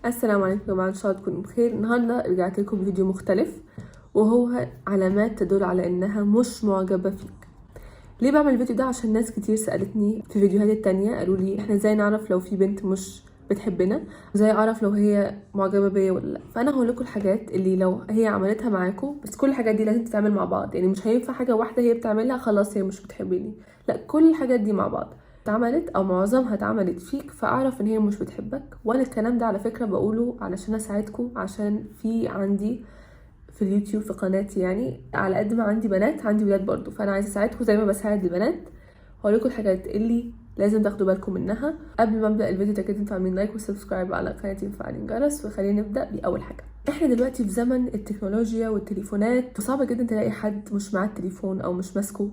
السلام عليكم يا جماعة، ان شاء الله تكونوا بخير. النهاردة رجعت لكم بفيديو مختلف، وهو علامات تدل على انها مش معجبة فيك. ليه بعمل الفيديو ده؟ عشان ناس كتير سألتني في فيديوهات التانية، قالوا لي احنا ازاي نعرف لو في بنت مش بتحبنا، ازاي اعرف لو هي معجبة بيا ولا لا. فانا هقول لكم الحاجات اللي لو هي عملتها معاكم، بس كل الحاجات دي لازم تتعمل مع بعض، يعني مش هينفع حاجة واحدة هي بتعملها خلاص هي مش بتحبني، لا كل الحاجات دي مع بعض اتعملت او معظمها اتعملت فيك فاعرف ان هي مش بتحبك. وانا الكلام ده على فكرة بقوله علشان اساعدكم، عشان في عندي في اليوتيوب في قناتي، يعني على قد ما عندي بنات عندي ولاد برضو، فانا عايزه اساعدكم زي ما بساعد البنات. هقول لكم الحاجات اللي لازم تاخدوا بالكم منها. قبل ما ابدا الفيديو تاكدوا انتوا عاملين like و subscribe على قناتي ومفعلين الجرس، وخلينا نبدا باول حاجة. احنا دلوقتي في زمن التكنولوجيا والتليفونات، وصعب جدا تلاقي حد مش معاه التليفون او مش ماسكه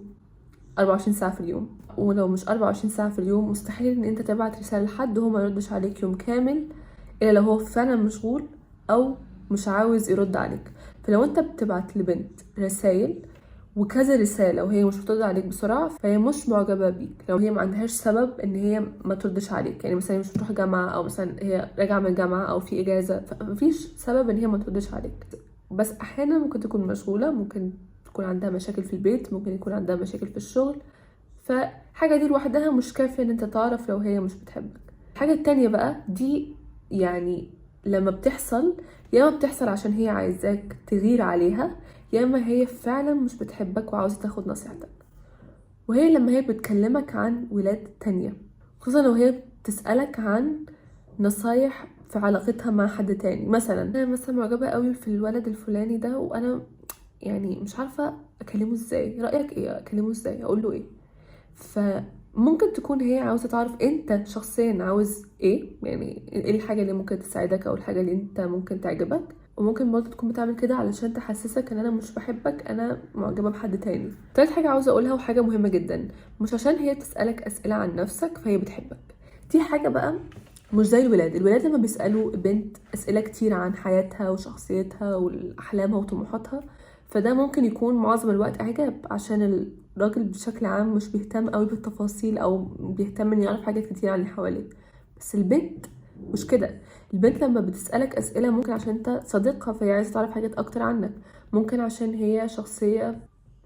24 ساعة في اليوم. ولو مش 24 ساعة في اليوم مستحيل ان انت تبعت رسالة لحد وهو ما يردش عليك يوم كامل، الا لو هو فعلا مشغول او مش عاوز يرد عليك. فلو انت بتبعت لبنت رسائل وكذا رسالة وهي مش بترد عليك بسرعة، فهي مش معجبة بيك. لو هي ما عندهاش سبب ان هي ما تردش عليك، يعني مثلا مش بتروح جامعة، او مثلا هي راجعة من الجامعة، او في اجازة، فمفيش سبب ان هي ما تردش عليك. بس احيانا ممكن تكون مشغولة، ممكن تكون عندها مشاكل في البيت، ممكن يكون عندها مشاكل في الشغل، فحاجة دي لوحدها مش كافية ان انت تعرف لو هي مش بتحبك. الحاجة التانية بقى دي يعني لما بتحصل، يا اما بتحصل عشان هي عايزاك تغير عليها، يا اما هي فعلا مش بتحبك وعاوزة تاخد نصيحتك. وهي لما هي بتكلمك عن ولاد تانية، خصوصا لو هي بتسألك عن نصايح في علاقتها مع حد تاني. مثلا انا مثلا معجبة قوي في الولد الفلاني ده، وانا يعني مش عارفة اكلمه ازاي، رأيك ايه؟ اكلمه ازاي؟ اقول له ايه؟ فممكن تكون هي عاوزة تعرف انت شخصيا عاوز ايه، يعني ايه الحاجة اللي ممكن تساعدك او الحاجة اللي انت ممكن تعجبك. وممكن برضه تكون بتعمل كده علشان تحسسك ان انا مش بحبك، انا معجبة بحد تاني. تالت حاجة عاوزة اقولها وحاجة مهمة جدا، مش عشان هي تسألك اسئلة عن نفسك فهي بتحبك. دي حاجة بقى مش زي الولاد. الولاد لما بيسألوا بنت أسئلة كتير عن حياتها وشخصيتها وأحلامها وطموحاتها، فده ممكن يكون معظم الوقت إعجاب، عشان الراجل بشكل عام مش بيهتم قوي بالتفاصيل أو بيهتم إنه يعرف حاجات كتير عن اللي حواليه. بس البنت مش كده. البنت لما بتسألك أسئلة ممكن عشان انت صديقها فهي عايزة تعرف حاجات أكتر عنك، ممكن عشان هي شخصية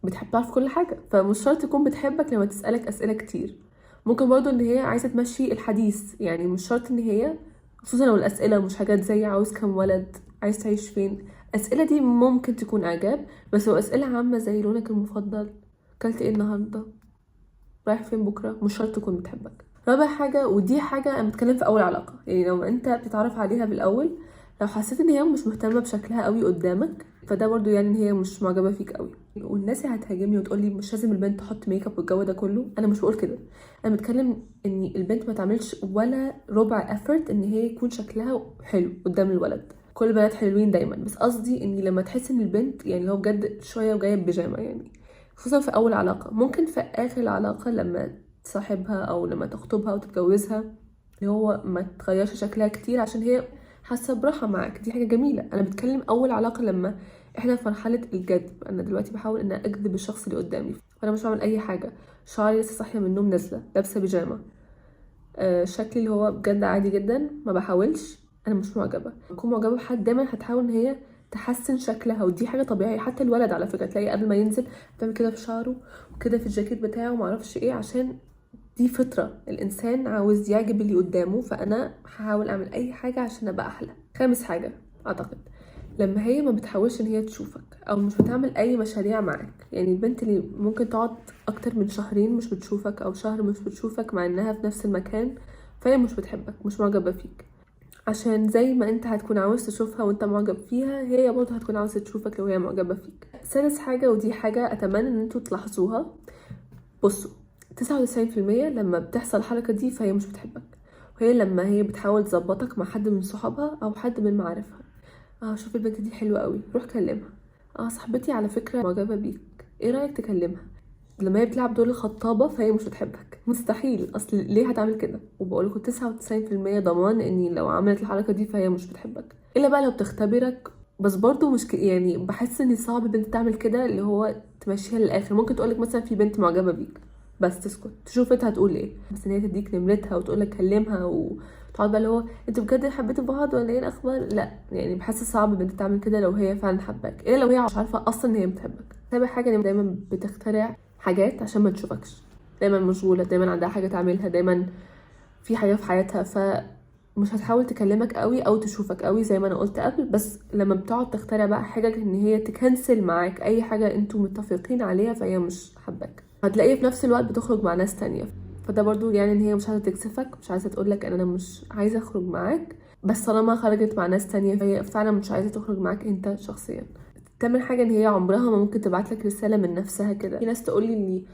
بتحب تعرف كل حاجة، فمش شرط تكون بتحبك لما تسألك أسئلة كتير. ممكن برضو ان هي عايزة تمشي الحديث، يعني مش شرط ان هي، خصوصا لو الأسئلة مش حاجات زي عاوز كام ولد، عايز تعيش فين، الأسئلة دي ممكن تكون إعجاب. بس لو أسئلة عامة زي لونك المفضل، أكلت ايه النهاردة، رايح فين بكرة، مش شرط تكون بتحبك. رابع حاجة، ودي حاجة أنا بتكلم في أول علاقة، يعني لو أنت بتتعرف عليها بالأول، لو حسيت إن هي مش مهتمة بشكلها قوي قدامك، فده برضو يعني إن هي مش معجبة فيك قوي. والناس اللي هتهاجمني وتقولي مش لازم البنت تحط make up والجو ده كله، أنا مش بقول كده. أنا بتكلم إن البنت ما تعملش ولا ربع effort إن هي يكون شكلها حلو قدام الولد. كل البنات حلوين دايما، بس قصدي إن لما تحس إن البنت يعني هو بجد شوية وجاية ببيجامة، يعني خصوصا في أول علاقة. ممكن في آخر العلاقة لما تصاحبها أو لما تخطبها وتتجوزها، اللي هو ما تغيرش شكلها كتير عشان هي حاسة براحة معاك، دي حاجة جميلة. أنا بتكلم أول علاقة لما إحنا في مرحلة الجذب، أنا دلوقتي بحاول إن أجذب الشخص اللي قدامي، وأنا مش بعمل أي حاجة، شعري لسه صاحية من النوم، نازلة لابسة بيجامة، شكلي اللي هو بجد عادي جدا، ما بحاولش، أنا مش معجبة. بكون معجبة بحد دايما هتحاول إن هي تحسن شكلها، ودي حاجة طبيعية. حتى الولد على فكرة تلاقي قبل ما ينزل بتعمل كده في شعره وكده في الجاكيت بتاعه ومعرفش ايه، عشان دي فطرة الإنسان عاوز يعجب اللي قدامه، فأنا هحاول أعمل أي حاجة عشان أبقى أحلى. خامس حاجة أعتقد، لما هي ما بتحاولش إن هي تشوفك أو مش بتعمل أي مشاريع معاك، يعني البنت اللي ممكن تقعد أكتر من شهرين مش بتشوفك أو شهر مش بتشوفك مع إنها في نفس المكان، فهي مش بتحبك، مش معجبة فيك. عشان زي ما انت هتكون عاوز تشوفها وانت معجب فيها، هي برضه هتكون عاوزة تشوفك لو هي معجبة فيك. سادس حاجة، ودي حاجة أتمنى ان انتوا تلاحظوها، بصوا 99% لما بتحصل الحركة دي فهي مش بتحبك، وهي لما هي بتحاول تظبطك مع حد من صحابها أو حد من معارفها. شوف البنت دي حلوة قوي، روح كلمها. صاحبتي على فكرة معجبة بيك، ايه رأيك تكلمها؟ لما هي بتلعب دور الخطابة فهي مش بتحبك، مستحيل، اصل ليه هتعمل كده؟ وبقولكوا 99% ضمان اني لو عملت الحركة دي فهي مش بتحبك، الا بقى لو بتختبرك. بس برضو مش يعني بحس ان صعب بنت تعمل كده، اللي هو تمشيها للاخر. ممكن تقولك مثلا في بنت معجبة بيك، بس تسكت تشوف انت هتقول ايه، بس ان هي تديك نمرتها وتقولك كلمها تقعد بقى اللي هو انتوا بجد حبيتوا بعض ولا ايه الاخبار؟ لا، يعني بحس صعب بنت تعمل كده لو هي فعلا حباك، الا لو هي مش عارفه اصلا ان هي بتحبك. سابع حاجة، ان دايما بتخترع حاجات عشان ما تشوفكش، دايما مشغولة، دايما عندها حاجة تعملها، دايما في حاجة في حياتها، فمش هتحاول تكلمك قوي او تشوفك قوي زي ما انا قلت قبل. بس لما بتقعد تخترع بقى حاجة ان هي تكنسل معاك اي حاجة انتوا متفقين عليها، فهي مش حباك. هتلاقيها في نفس الوقت بتخرج مع ناس تانية، فده برضو يعني ان هي مش عايزه تكسفك، مش عايزه تقولك ان انا مش عايزه اخرج معاك، بس طالما خرجت مع ناس تانية فهي فعلا مش عايزه تخرج معاك انت شخصيا. تامن حاجة، ان هي عمرها ما ممكن تبعت لك رسالة من نفسها كده. في ناس تقولي اني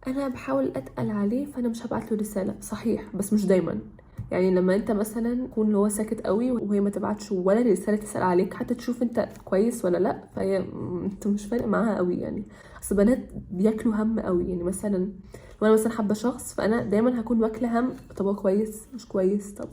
انا بحاول اتقل عليه فانا مش هبعت له رسالة، صحيح بس مش دايما. يعني لما انت مثلا تكون اللي هو ساكت قوي وهي ما تبعتش ولا رسالة تسال عليك حتى تشوف انت كويس ولا لا، فهي انت مش فارق معاها قوي يعني. اصل بنات بياكلوا هم قوي، يعني مثلا لو انا مثلا حابة شخص فانا دايما هكون واكله هم، طب هو كويس مش كويس، طب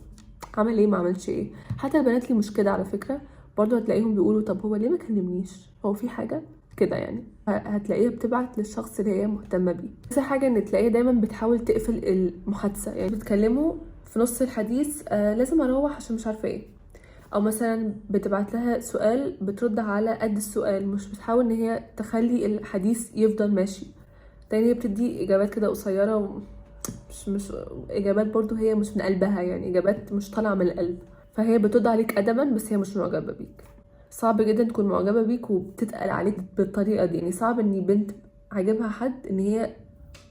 عمل ايه ما عملش ايه. حتى البنات اللي مش كده على فكرة برضو هتلاقيهم بيقولوا طب هو ليه ما كلمنيش، هو في حاجة كده يعني. هتلاقيها بتبعت للشخص اللي هي مهتمة بيه. بس حاجة ان تلاقيها دايما بتحاول تقفل المحادثة، يعني بتكلمه في نص الحديث لازم اروح عشان مش عارفه ايه، او مثلا بتبعت لها سؤال بترد على قد السؤال، مش بتحاول ان هي تخلي الحديث يفضل ماشي. تاني هي بتدي اجابات كده قصيرة مش اجابات برضو هي مش من قلبها، يعني اجابات مش طالعه من القلب، فهي بترد عليك ادبا بس هي مش معجبه بيك. صعب جدا تكون معجبه بيك وبتتقل عليك بالطريقة دي، يعني صعب ان بنت عاجبها حد ان هي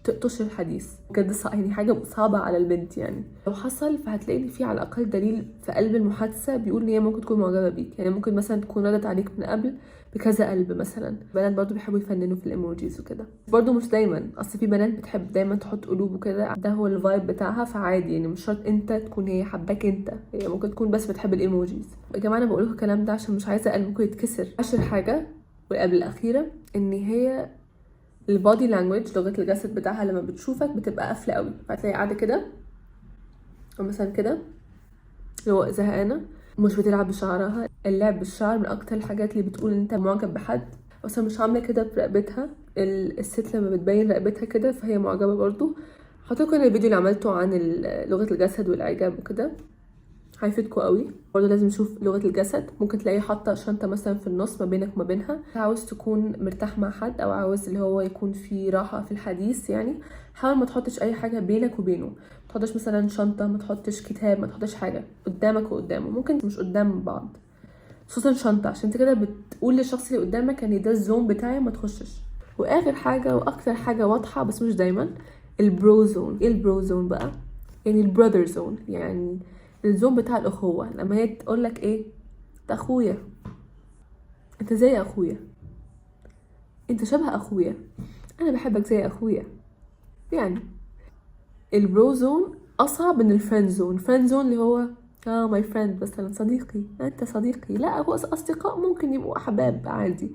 تقطش الحديث بجد، يعني حاجة صعبة على البنت يعني. لو حصل فهتلاقي ان في على الاقل دليل في قلب المحادثة بيقول ان هي ممكن تكون معجبه بيك، يعني ممكن مثلا تكون ردت عليك من قبل بكذا قلب مثلا. بنات برضو بيحبوا يفننوا في ال emojis وكده، برضو مش دايما، اصل في بنات بتحب دايما تحط قلوب وكده، ده هو ال vibe بتاعها، فعادي يعني مش شرط انت تكون هي حباك انت، هي ممكن تكون بس بتحب ال emojis. يا جماعة انا بقول لكم الكلام ده عشان مش عايزه قلبكم يتكسر. عاشر حاجة والقبل الاخيرة، ان هي ال body language، لغة الجسد بتاعها لما بتشوفك بتبقى قافله قوي، فهتلاقي قاعدة كده او مثلا كده اللي هو زهقانه، مش بتلعب بشعرها. اللعب بالشعر من اكتر الحاجات اللي بتقول ان انت معجب بحد. اصلا مش عامله كده برقبتها، الست لما بتبين رقبتها كده فهي معجبه برضو. هحط لكم الفيديو اللي عملته عن لغة الجسد والاعجاب وكده، هيفيدكوا قوي. برضه لازم نشوف لغة الجسد، ممكن تلاقي حاطه شنطه مثلا في النص ما بينك وما بينها. عاوز تكون مرتاح مع حد او عاوز اللي هو يكون في راحة في الحديث، يعني حاول ما تحطش اي حاجة بينك وبينه، ما تحطش مثلا شنطه، ما تحطش كتاب، ما تحطش حاجة قدامك وقدامه، ممكن مش قدام بعض، خصوصا شنطه، عشان انت كده بتقول للشخص اللي قدامك ان ده ال zone بتاعي ما تخشش. واخر حاجة واكتر حاجة واضحة بس مش دايما، ال bro zone. ايه ال bro zone بقى؟ يعني ال brother zone، يعني ال zone بتاع الاخوة. لما هي تقول لك ايه، ده اخويا، انت زي اخويا، انت شبه اخويا، انا بحبك زي اخويا. يعني ال bro zone اصعب من ال friend zone. ال friend zone اللي هو my friend مثلا، صديقي، انت صديقي، لا هو اصدقاء ممكن يبقوا احباب عادي،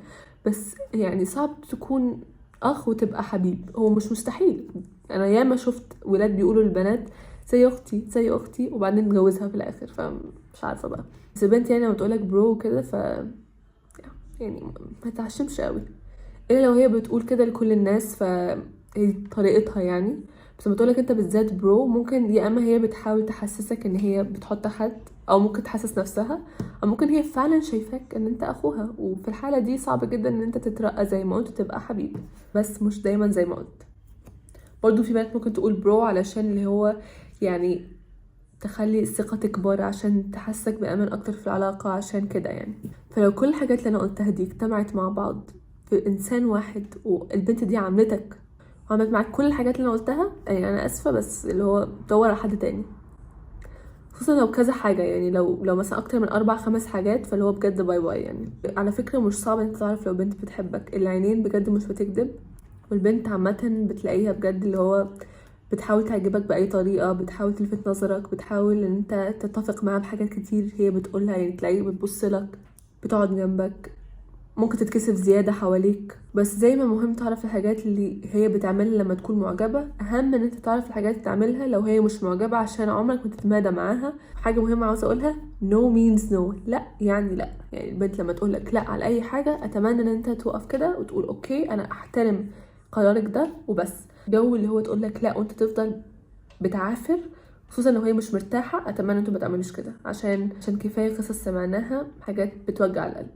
بس يعني صعب تكون اخ وتبقى حبيب، هو مش مستحيل. انا ياما شفت ولاد بيقولوا للبنات زي اختي زي اختي وبعدين نتجوزها في الاخر، فمش عارفه بقى. بس البنت يعني لما تقولك bro كده ف يعني ما تعشمش قوي، الا لو هي بتقول كده لكل الناس فهي طريقتها يعني. بس لما تقولك انت بالذات bro، ممكن يا اما هي بتحاول تحسسك ان هي بتحط حد، او ممكن تحسس نفسها، او ممكن هي فعلا شايفاك ان انت اخوها، وفي الحالة دي صعب جدا ان انت تترقى زي ما قلت وتبقى حبيب، بس مش دايما زي ما قلت. برضو في بنات ممكن تقول bro علشان اللي هو يعني تخلي الثقة تكبر، عشان تحسسك بأمان أكتر في العلاقة، عشان كده يعني. فلو كل الحاجات اللي أنا قلتها دي اجتمعت مع بعض في إنسان واحد، والبنت دي عاملتك وعملت معاك كل الحاجات اللي أنا قلتها، يعني أنا آسفة بس اللي هو دور على حد تاني، خصوصا لو كذا حاجة، يعني لو مثلا أكتر من 4-5 حاجات، فاللي هو بجد bye bye يعني. على فكرة مش صعب إنك تعرف لو بنت بتحبك، العينين بجد مش بتكذب، والبنت عامة بتلاقيها بجد اللي هو بتحاول تعجبك بأي طريقة، بتحاول تلفت نظرك، بتحاول ان انت تتفق معاها بحاجات كتير هي بتقولها، يعني تلاقيه بتبص لك، بتقعد جنبك، ممكن تتكسف زيادة حواليك. بس زي ما مهم تعرف الحاجات اللي هي بتعملها لما تكون معجبة، أهم ان انت تعرف الحاجات اللي تعملها لو هي مش معجبة، عشان عمرك ما تتمادى معاها. حاجة مهمة عاوزة أقولها، no means no، لا يعني لا. يعني البنت لما تقولك لا على أي حاجة، أتمنى ان انت توقف كده وتقول okay أنا أحترم قرارك ده وبس. جو اللي هو تقولك لا وانت تفضل بتعافر، خصوصا لو هي مش مرتاحة. اتمنى انتوا ما تعملوش كده، عشان كفاية قصص سمعناها، حاجات بتوجع القلب.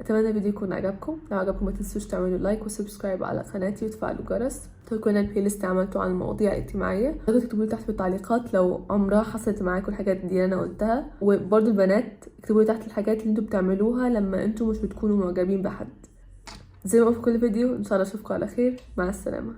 اتمنى الفيديو يكون عجبكم. لو عجبكم ما تنسوش تعملوا like و subscribe على قناتي وتفعلوا الجرس. تركوا لنا ال playlist عملته عن المواضيع الاجتماعيه. تقدروا تكتبوا لي تحت في التعليقات لو عمرها حصلت معاكم الحاجات دي اللي انا قلتها. وبرضو البنات اكتبوا لي تحت الحاجات اللي انتوا بتعملوها لما انتوا مش بتكونوا معجبين بحد. زي ما بقول في كل فيديو، ان شاء الله اشوفكم على خير. مع السلامه.